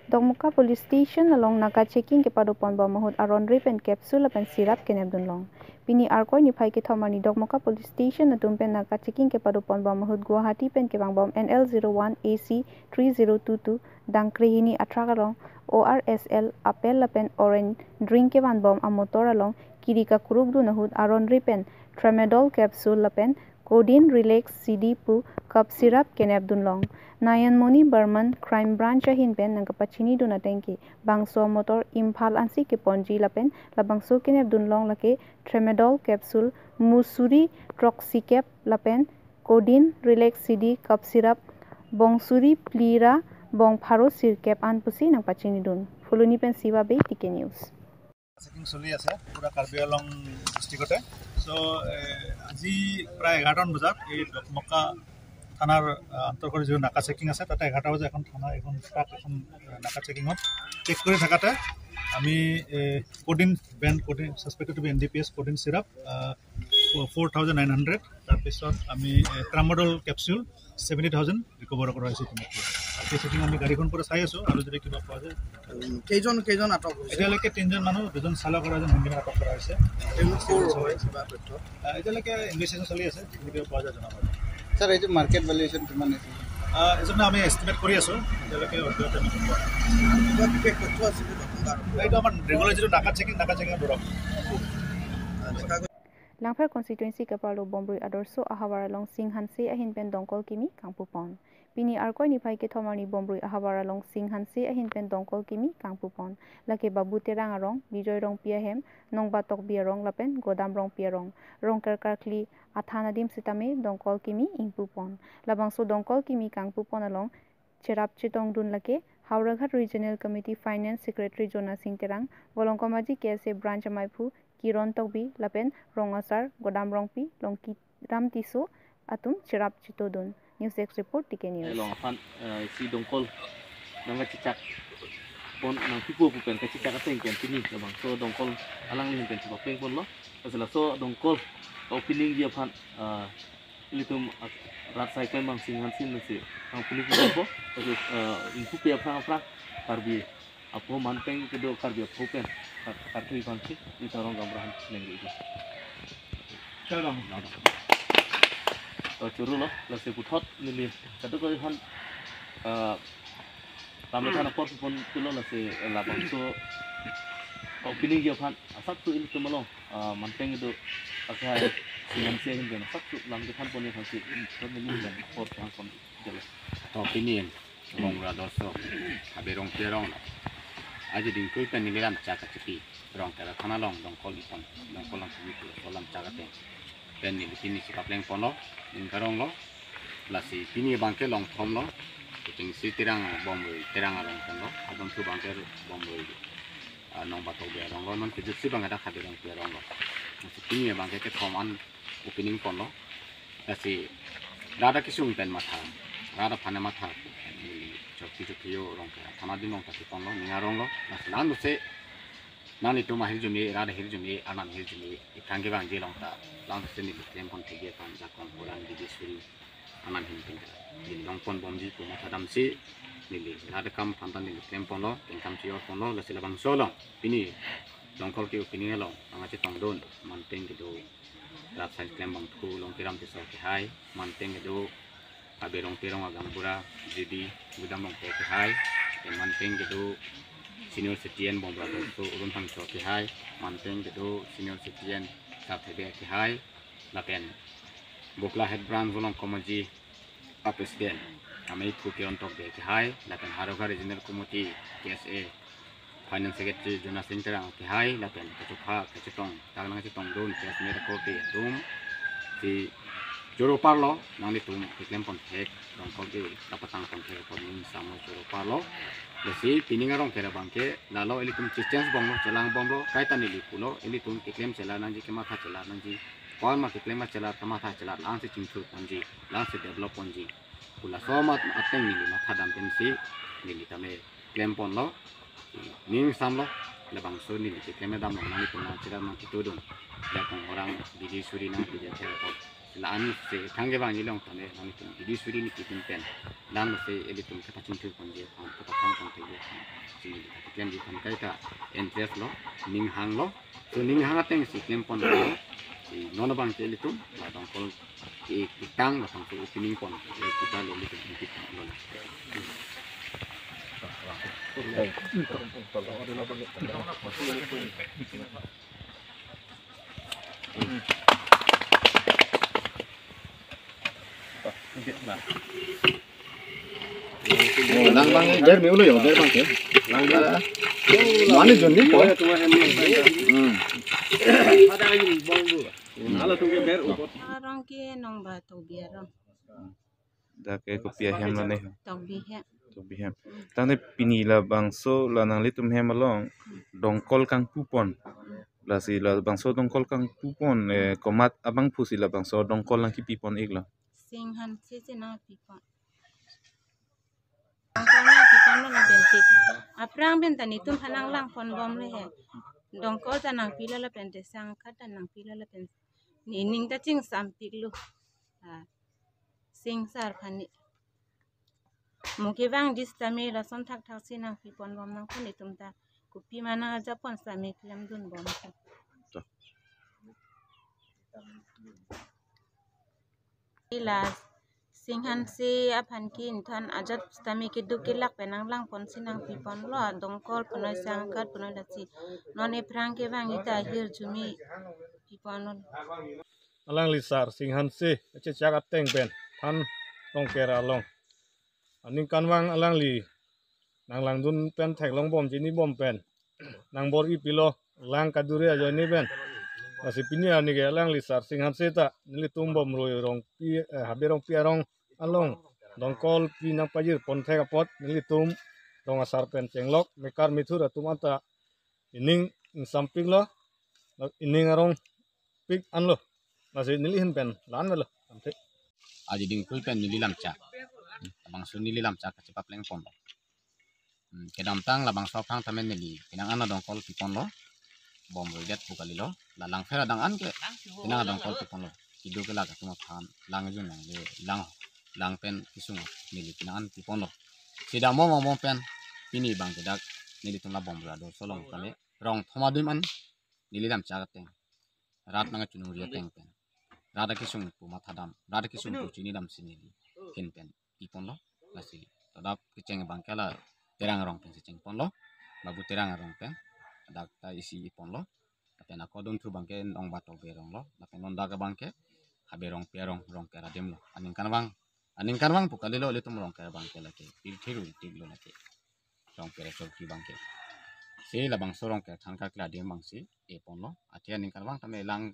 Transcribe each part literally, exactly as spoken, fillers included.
Dokmoka Police Station along naka checking kepadoponbom ahut aron-re pen capsule lapen syrup kenepdunlong. Pini Arkoi niphai kethom arni Dokmoka Police Station atum pen naka checking kepadoponbom ahut Guwahati pen kevangbom N L zero one A C three zero two two dangkrehini a-truck along O R S L apple lapen orange drink kevanbom amotor along kiri kakrukdun ahut aron-re pen tramadol capsule lapen codeine relax C D pu cough syrup kenepdunlong. Nayanmoni Barman Crime Branch ahin pen nangkapachinidun atengke bangso amotor Imphal ansi keponji lapen labangso kenepdunlong lake tramadol capsule musuri throksi kep lapen codeine relax C D cough syrup bongsuri phli ra bong pharo sirkep an pusi nangpachinidun. Phuloni pen Siva Bey, T K News. Checking চলি আছে পুৰা কাৰ্বি আংলং ডিষ্ট্ৰিক্টতে। চ' আজি প্ৰায় এঘাৰটামান বজাত এই দকমকা থানাৰ আহ, অন্তৰ্গত যিটো নাকা চেকিং আছে, তাতে এঘাৰটা বজাত এখন থানা এখন ট্ৰাক এখন আহ, নাকা চেকিঙত চেক কৰি থাকোঁতে আমি codeine brand codeine suspected to be N D P S codeine syrup four thousand nine hundred, তাৰপিছত আমি tramadol capsule seventy thousand recover কৰা হৈছে ইতিমধ্যে। বাকী চেকিং আমি গাড়ীখন পৰা চাই আছোঁ আৰু যদি কিবা পোৱা যায়। উম, কেইজন কেইজন আটক হৈছে? এতিয়ালৈকে তিনিজন মানুহ, দুজন চালক আৰু এজন হেণ্ডিমেন আটক কৰা হৈছে। তেওঁলোক ক'ৰ হয় কিবা তথ্য? আহ, এতিয়ালৈকে ইনভেষ্টিগেশ্যন চলি আছে, যদি কিবা পোৱা যায় জনাব। ছাৰ, এইটো মাৰ্কেট ভেলুৱেশ্যন কিমান হৈছে? আহ, এইজনে আমি এষ্টিমেট কৰি আছোঁ, এতিয়ালৈকে অদ্যয়তে আমি গম পোৱা নাই। কিবা বিশেষ তথ্য আছে নেকি আপোনাৰ? এইটো আমাৰ ৰেগুলাৰ যিটো নাকা চেকিং, নাকা চেকিঙৰ দৰৱ। দেখা গৈছে। Langpher constituency keparlo Bombrui Adorsho ahavar along Singhanse ahin pen dongkol kimi kangpupon. Pini Arkoi niphai kethom arni Bombrui ahavar along Singhanse ahin pen dongkol kimi kangpupon. Lake Babu Terang arong, Bijoy Rongpi ahem, Nongba Tokbi arong lapen Godam Rongpi arong. Rongker karkli athan adim sitame dongkol kimi ingpupon. Labangso dongkol kimi kangpupon along cherap chetongdun lake Howraghat Regional Committee Finance Secretary Jona Sing Terang, Volongkom Aji K S A Branch amaiphu Kiron Tokbi lapen Rong Asar, Godam Rongpi, Longki Ram Tisso atum cherap chetongdun. News Desk Report, T K News. Along aphan eh, si dongkol nangkachechak pon nangpipo pu pen kachechak ateng pen pini labangso dongkol alangli pen chepapleng ponlo. Kasi laso dongkol openingji aphan eh, ilitum ak- rat sai klem bang Singhanse si nang pini pun po. Kasi eh, ingpupe aphrang aphrang Karbi apho manpeng kedo Karbi apho pen kar- kartui bangsi itarong gamrahan nengri itu. Kalong. To churu lo, lasi puthot neli kadokave aphan eh, lamle than apor pon pulo, lasi labangso openingji aphan asap tu ilitum along eh, manpeng kedo akhai Singhanse ahin pen asap tu lamle than pon aphansi puthot neli pen apor than pon jalo. To pini Bombrui Adorsho, Habe Rongpi arong lo. Aji dingtui pen neli lamchak kachipi Rongker athana along dongkol ipon, dongkol lang kimi pu so lamchak ateng pen neli pini chepapleng ponlo, ning karong lo. Lasi pini abangke longthom lo. Kuting si Terang Bombrui Terang arong ponlo, adon thu abangke Bombrui ah, Nongba Tokbi arong lo, non kejut si abangke dak Habe Rongpi arong lo. Lasi pini abangke kethom an opening ponlo. Lasi rat akesung pen matha, rat aphan matha, neli chokche chokche yo Rongker athana adim along ta cheponlo, ning arong lo. Lasi lang dose nanglitum ahirjume, rat ahirjume, arnam ahirjume, ithang kevangji along ta lang dose neli klem pon thekji aphan jakong kurang didi suri arnam ahin pen ta neli long pon bomji pu matha damsi neli rat akam aphan ta neli klem ponlo, kengkam chi-or ponlo. Lasi labangso along pini dongkol ke opening along nangkachetongdun manpeng kedo rat science klem bangthu Longki Ram Tisso kehai, manpeng kedo Habe Rongpi arong agaonbura G D Gudam Rongpi kehai, pen manpeng kedo senior citizen Bombrui Adorsho Urun Phangcho kehai, manpeng kedo senior citizen Sar Thebe kehai, lapen Bokla Head Branch Volongkom Aji a President amaiphu Kiron Tokbi kehai, lapen Howraghat Regional Committee K S A Finance Secretary Jona Sing Terang kehai, lapen kachepha kachetong tang nangchetongdun K S M A korte atum si choro parlo, nanglitum keklem pon thek, dongkol ke kapatang pon thek apot ning samlo choro parlo. Lasi pini arong kera abangke lalo ilitum checheng bomlo, chelang bomlo, kaita neli pulo, ilitum keklem chelar nangji, kematha chelar nangji, koan ma keklem ma chelar, kamatha chelar, lang si chingthur ponji, lang si develop ponji pu laso amat ateng neli matha dam pensi neli tame klem ponlo, ning samlo, labangso neli keklem dam lo, nanglitum nangchelar nangchitudun, jakong orang didi suri nangpiji thek apot. La-an si thang kevangji along tame nanglitum didi suri neli keklem pen, lang lo si ilitum kepachingthur ponji aphan, kepachang pon thekji aphan Klem di than kaita interest lo, ning hanglo. So ning hang ateng si klem pon lo. Si non abang ke ilitum la dongkol ke kitang la tang so opening pon. Ke kita lo ilitum ke kitang lo. Oh, lang bang, eh, ber me ulo yo, ber bang ke. Lang bang. Mane jonni ko. Hmm. Arong ke nong ba to biarong. Dak ke kopi ahem lo ne? Tokbi hem. Tokbi hem. Tangte pini labangso la nanglitum hem along dongkol kangpu pon. Lasi labangso dongkol kangpu pon, eh, komat abangphu si labangso dongkol nangkipi pon iklo? Singhanse si nangpi pon. Dongkol nangpi pon lo lapen si. Aphrang pen ta netum aphan nanglang pon bom le he. Dongkol ta nangpi lo lapen te sangkhat ta nangpi lo lapen. Ne ning ta chingsampik lo. Ah. Sing sar aphan ne. Mo kevang di sitame lason thakthak si nangpi pon bom nangkok netum ta. Kopi ma nang ajak pon sitame klemdun bom. To. La Singhanse aphan ke inthan ajat sitame keduk kelak pen nanglang pon si nangpi pon lo, dongkol punoi sangkhat punoi lasi. Non aphrang kevang ita hirjume pi pon lo. Alangli sar Singhanse kachechak ateng pen than Rongker along. Aningkanvang alangli nanglangdun pen theklong bom chini bom pen nangbor-i pilo lang kadure ajoine pen. Lasi pini arni ke alangli sar Singhanse ta nelitum Bomrui Rongpi, eh, Habe Rongpi arong along dongkol pi nangpajir pon thek apot nelitum rong asar pen chenglok mekar methur atum anta ining ingsampik lo, ining arongpik anlo. Lasi neli ahin pen la-an avelo. Ante. Aji dingpul pen neli lamchak. Labangso neli lamchak kachepapleng pon lo. Hmm, kedamtang labangso aphrang tame neli pinang an adongkol pi pon lo. Bomrui det pu kalilo. La langpher adang an ke pinang adongkol pi pon lo. Keduk kelak atum aphan lang jun lang le lang lang pen kesung neli pinang an pi pon lo. Si dam mo mo pen pini abang ke dak nelitum la Bomrui ador solong tame rong thom adim an neli lamchak ateng. Rat nangchunuri ateng pen. Rat akesung pu mathadam, rat akesung pu chinidam si neli ahin pen pi pon lo. Lasi tadap kecheng abang ke la Terang arong pen si cheng pon lo. Babu Terang arong pen. Dak ta isi pi pon lo. Lapen ako dunthu abang ke Nongba Tokbi arong lo. Lapen non dak abang ke Habe Rongpi arong, Rongker adim lo. Aningkanvang, aningkanvang pu kalilo, ilitum Rongker abang ke lake pirthe ru tik lo lake. Rongker achok abang ke. Si labangso Rongker than kakla adim abang si e pon lo. Athe aningkanvang tame lang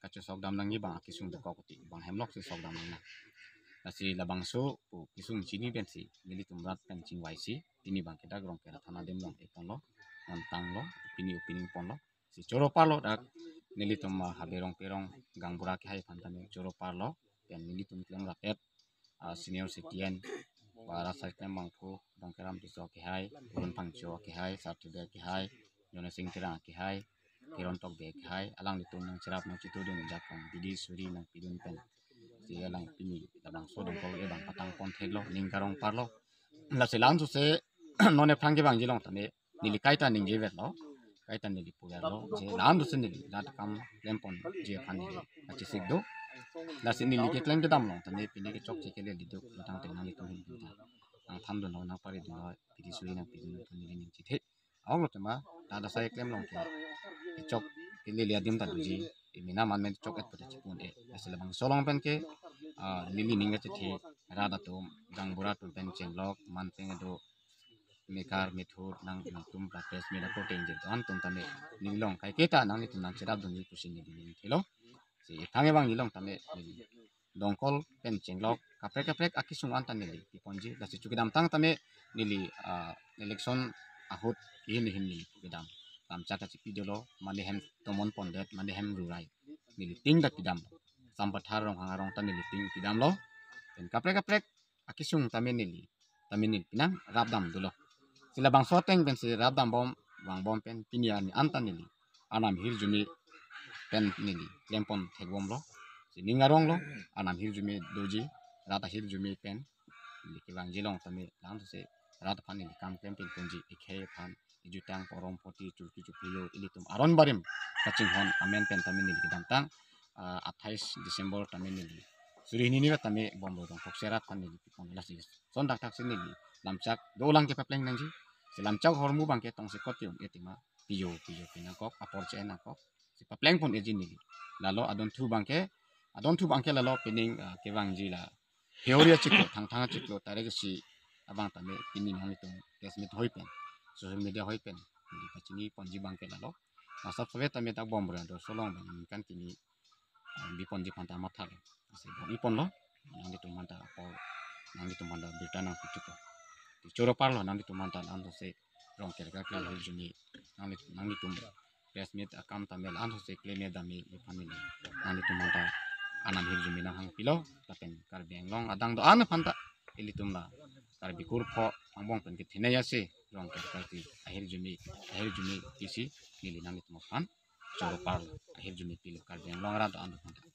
kachesok dam nangji abang akesung dokok ti abang hem lok si sok dam nang. Lasi labangso pu kesung chini pen si nelitum rat pen chingvai si pini abang ke dak Rongker than adim along e pon lo, non tang lo, pini opening pon lo. Si choro parlo dak nelitum, ah, Habe Rongpi arong gaonbura kehai aphan tame choro parlo, pen nelitum klem rapet, ah, senior citizen, ba rat asai klem abangphu, Dongkeram Tisso kehai, Purun Phangcho kehai, Sarthe Bey kehai, Jono Sing Terang kehai, Kiron Tokbi kehai, alanglitum nangcherap nangchitudun jakong bidi suri nangpidun pen. Si alang pini labangso dongkol ke abang patang pon thek lo, ning karong parlo. Lasi la-an sose non aphrang kevangji along tame neli kaita ningje vet lo, kaita neli pu vet lo, je la-an sose neli rat akam klem ponji aphan neli kachesik do. Lasi neli keklem kedam along tame pini kechokche kele diduk tangte nanglitum ahin pen ta nangthandun lo, nangparidun lo, bidi suri nangpidun lo pu neli ning chethe. Ahok lo tema, rat asai klem along ke kechok kelele adim ta doji, emena man men chok et pu ta chipon e. Lasi labangso along pen ke, ah, neli ning kachethe, rat atum, gaonbura atum pen chenglok, man pen kedo mekar methur nang nangtum practice meda proteng je to an atum tame neli along kaiketa nanglitum nangcherapdunji pusi neli ning thelo. Si thang abang neli along tame neli dongkol pen chenglok kaprek kaprek akesung anta neli pi ponji. Lasi chu kedamtang tame neli, ah, election ahut ihin ihin neli kedam. Lamchak kachepi dolo, mane hem tomon pondet, mane hem rurai. Neli ting ta pidam. Sampathar Ronghang arong ta neli ting pidam lo. Pen kaprek kaprek akesung tame neli, tame neli pinang rapdam dolo. Si labangso ateng pen si rapdam bom, vang bom pen pini arni anta neli arnam hirjume pen neli klem pon thek bom lo. Si ning arong lo, arnam hirjume doji, rat ahirjume pen neli kevangji along tame la-an sose rat aphan neli kam klem pin ponji, ekhei aphan, ejutang porom poti chulki chupilo ilitum aron barim kachinghon amen pen tame neli kedamtang, ah, athais December tame neli suri hini ni tame Bombro Rongkok Sera aphan neli pipon lasi son dak thak si neli lamchak dolang ke papleng nangji. Si lamchak ahormu abangke tongsekot ti un-e tima piyo piyo pinangkok, apor che-en nangkok. Si papleng pon eji neli. Lalo adonthu abangke, adonthu abangke lalo pining, ah, kevangji la theory achiklo, thangthang achiklo, tarik isi abang tame pini nanglitum press meet hoi pen, social media hoi pen neli pachini ponji abangke lalo. Masap save tame dak Bombro Rongkok Sera along abang ningkan kimi, ah, biponji aphanta mathalo. Si bong-i ponlo, nanglitum aphanta apor, nanglitum aphanta birta nangpithupo. Choro parlo nanglitum aphanta, nangtum si Rongker Karkli ahirjume, nangli, nanglitum press meet akam tame la-an si klem dam-i iphan neli nanglitum aphanta anam ahirjume nanghangpilo, lapen Karbi Anglong adang do-an aphanta ilitum la Karbi kurpho angbong pen kethenei asi Rongker Karkli ahirjume, ahirjume pisi neli nanglitum aphan choro parlo, ahirjume pilo Karbi Anglong arat do-an aphanta.